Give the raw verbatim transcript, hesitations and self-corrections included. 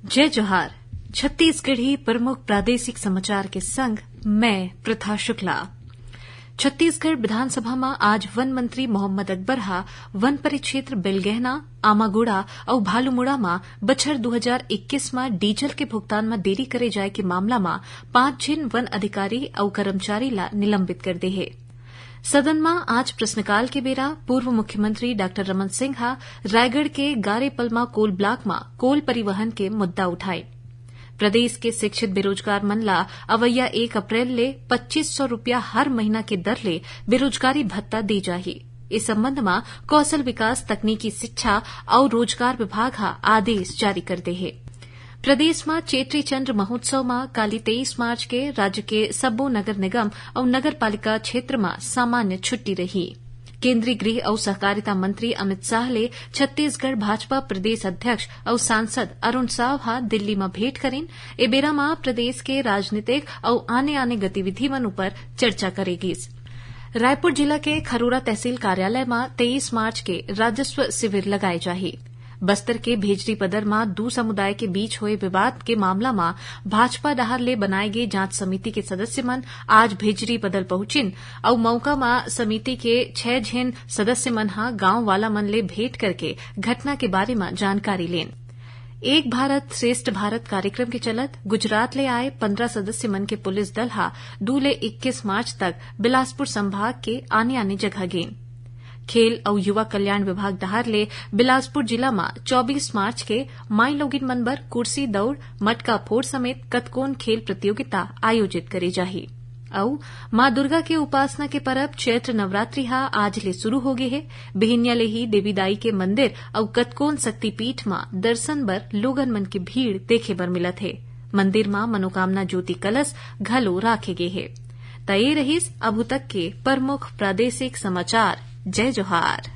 जय जोहार। छत्तीसगढ़ी प्रमुख प्रादेशिक समाचार के संग मैं प्रथा शुक्ला। छत्तीसगढ़ विधानसभा म आज वन मंत्री मोहम्मद अकबर ह वन परिक्षेत्र बेलगहना, आमागुड़ा अउ भालूमुड़ा म बछर दू हजार इक्कीस म डीजल के भुगतान म देरी करे जाय के मामला म पांच झिन वन अधिकारी अउ कर्मचारी ला निलंबित कर दे हे। सदन म आज प्रश्नकाल के बेरा पूर्व मुख्यमंत्री डॉक्टर रमन सिंह ह रायगढ़ के गारेपलमा कोल ब्लॉक म कोल परिवहन के मुद्दा उठाए। प्रदेश के शिक्षित बेरोजगार मन ला अवैया एक अप्रैल ले पच्चीस सौ रुपया हर महीना के दर ले बेरोजगारी भत्ता दे जाही। इस संबंध म कौशल विकास, तकनीकी शिक्षा अउ रोजगार विभाग ह आदेश जारी कर दे हे। प्रदेश म चेत्री चंद्र महोत्सव म काली तेईस मार्च के राज्य के सब्बो नगर निगम अउ नगर पालिका क्षेत्र म सामान्य छुट्टी रही। केंद्रीय गृह अउ सहकारिता मंत्री अमित शाह ले छत्तीसगढ़ भाजपा प्रदेश अध्यक्ष अउ सांसद अरुण साव ह दिल्ली म भेंट करिन। ए बेरा म प्रदेश के राजनीतिक अउ आने-आने गतिविधि मन उपर चर्चा करे गिस। रायपुर जिला के खरोरा तहसील कार्यालय म तेईस मार्च के राजस्व शिविर लगाए जाही। बस्तर के भेजरी पदर म दू समुदाय के बीच होए विवाद के मामला म भाजपा डहार ले बनाए गे जांच समिति के सदस्य मन आज भेजरी पदर पहुंचिन अउ मौका म समिति के छह झिन सदस्य मन ह गांव वाला मन ले भेंट करके घटना के बारे म जानकारी लेन। एक भारत श्रेष्ठ भारत कार्यक्रम के चलत गुजरात ले आए पन्द्रह सदस्य मन के पुलिस दल ह दू ले इक्कीस मार्च तक बिलासपुर संभाग के आने-आने जगह गेन। खेल अउ युवा कल्याण विभाग डहार ले बिलासपुर जिला म चौबीस मार्च के माईलोगिन मन बर कुर्सी दौड़, मटका फोड़ समेत कतकोन खेल प्रतियोगिता आयोजित करे जाही। अउ मां दुर्गा के उपासना के परब चैत्र नवरात्रि ह आज ले शुरू हो गे हे। बिहिनिया ले ही देवी दाई के मंदिर अउ कतकोन शक्तिपीठ म दर्शन बर लोगन मन के भीड़ देखे बर मिलत हे। मंदिर म मनोकामना ज्योति कलश घलो राखे गे हे। त ए रहिस अभू तक के प्रमुख प्रादेशिक समाचार। जय जोहार।